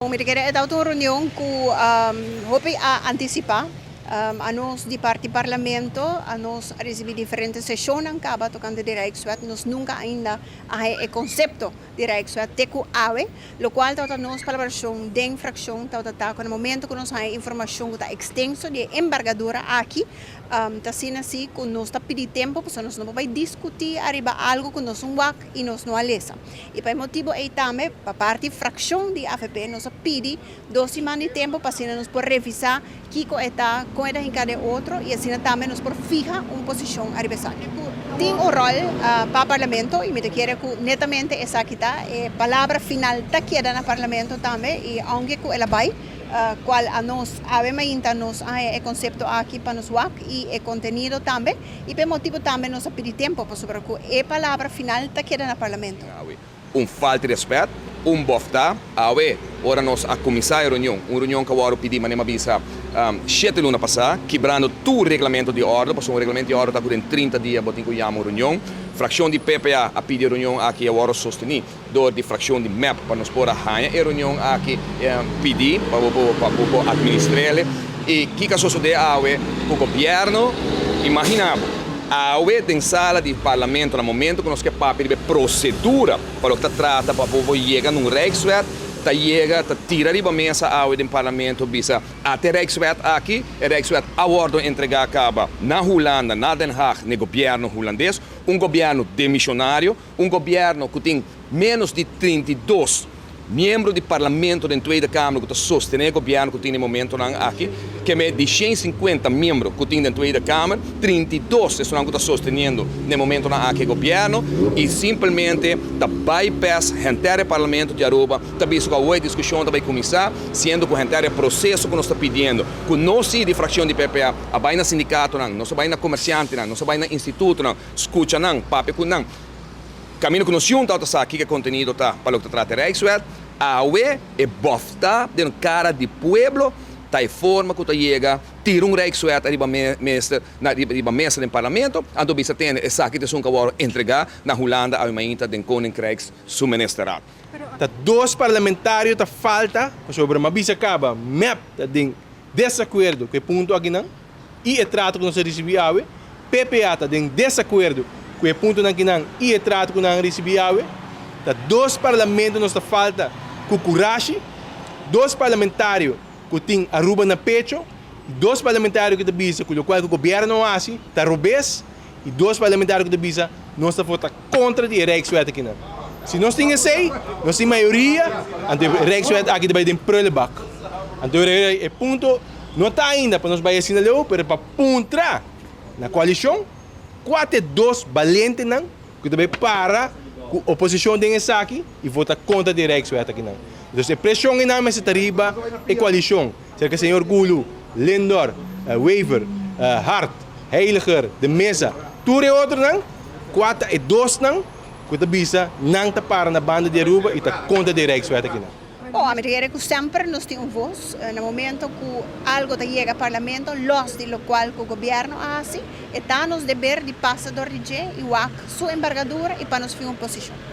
Bon, mi ta kere e ta un reunion ku hopi a antisipá. Anos di parti Parlamento, anos a risibí diferente seshonnan kaba tokante di Rijkswet. Nos nunka ainda a haña e konsepto di Rijkswet te ku awe, lokual tabata nos palabrashon den frakshon tabata ta ku na momento ku nos haña informashon ku ta ekstenso di e embargadura aki, ta asina si ku nos ta pidi tempu pasobra nos no por bai diskutí ariba algu ku nos un wak i nos no a lesa. I pa e motibu ei tambe pa parti frakshon di avp nos a pidi 2 siman di tempu pa asina nos por revisá kiko e ta, kon e ta hinká den otro i asina tambe nos por fiha un posishon ariba esaki. Tin un ròl pa Parlamento i mi ta kere ku netamente esaki ta e palabra final ta keda na Parlamento tambe i aunke ku el a bai kual anos awe mainta nos a haña e konsepto aki pa nos wak i e kontenido tambe i pa e motibu tambe nos a pidi tempu pasobra ku e palabra final ta keda na Parlamento. Un falta di rèspèt, un bòftá. Awe, ora nos a kuminsá e reunion, un reunion ku a wòrdu pidí, manera mi a bisa, 7 luna pasá, kibrando tur reglamento di òrdu, pasobra un reglamento di òrdu ta ku den 30 dia bo tin ku yama un reunion. Frakshon di PPA a pidi e reunion aki i a wòrdu sostené dor di frakshon di MEP pa nos por a haña e reunion aki pidí pa bo atministr'é. I kiko a sosodé awe ku gobièrnu? Imaginá bo, awe den sala di Parlamento, na momento ku nos ke papia di prosedura pa loke ta trata pa bo yega na un Rijkswet, ta yega, ta tira riba mesa awe den Parlamento, bisa ata e Rijkswet aki, e Rijkswet a wòrdu entregá kaba na Hulanda, na Den Haag, na gobièrnu hulandes, un gobièrnu demishonario, un gobièrnu ku tin ménos di 32 miembro di Parlamento den Tweede Kamer ku ta sostené e gobièrnu ku tin na momentonan aki, ke men di 150 miembro ku tin den Tweede Kamer, 32 esnan ku ta sosteniendo na momentonan aki e gobièrnu i simplemente ta bypass henter e Parlamento di Aruba, ta bisa ku awe e diskushon ta bai kuminsá, siendo ku henter e proseso ku nos ta pidiendo, ku nos si di frakshon di PPA a bai na sindikatonan, nos a bai na komersiantenan, nos a bai na institutonan, skucha nan, papia ku nan. Kaminda ku nos junta ta sa kiko e kontenido ta pa loke ta trata e Rijkswet, awe e bòftá den kara di pueblo ta e forma ku ta yega tira un Rijkswet ariba mesa riba mesa den Parlamento, anto bisa tene esaki ta esun ku a wòrdu entregá na Hulanda awe mainta den Koninkrijks su Ministerraad. Ta dos parlamentario ta falta pasobra mi a bisa kaba MEP ta den desakuerdo ku e punto akinan i e trato ku nos a risibí awe. PPA ta den desakuerdo ku e puntonan akinan i e trato ku nan a risibí awe. Ta dos parlamento nos ta falta ku kurashi, dos parlamentario ku tin Aruba na pecho, i dos parlamentario ku ta bisa ku lokual ku gobièrnu a hasi ta robes, i dos parlamentario ku ta bisa nos ta vota kontra di e Rijkswet akinan. Si nos tin esei, nos tin mayoria, anto e Rijkswet aki ta bai den prullenbak. Anto e punto no ta ainda pa nos bai asina leu, pero pa puntra na koalishon kua ta e dos balentenan ku ta bai para ku oposishon den esaki i vota kontra di e Rijkswet akinan. Entonces e preshon einan mester ta riba e koalishon, serka señor Goeloe, Lindor, Wever, Hart, Heyliger, De Meza, tur e otronan, kua ta e dosnan ku ta bisa nan ta para na banda di Aruba i ta kontra di e Rijkswet akinan. Bon, ami ta kere ku semper nos tin un vos na momento ku algo ta yega Parlamento, los di lokual ku gobièrnu a hasi, e ta nos deber di pasa dor di dje i wak su embargadura i pa nos fiha un posishon.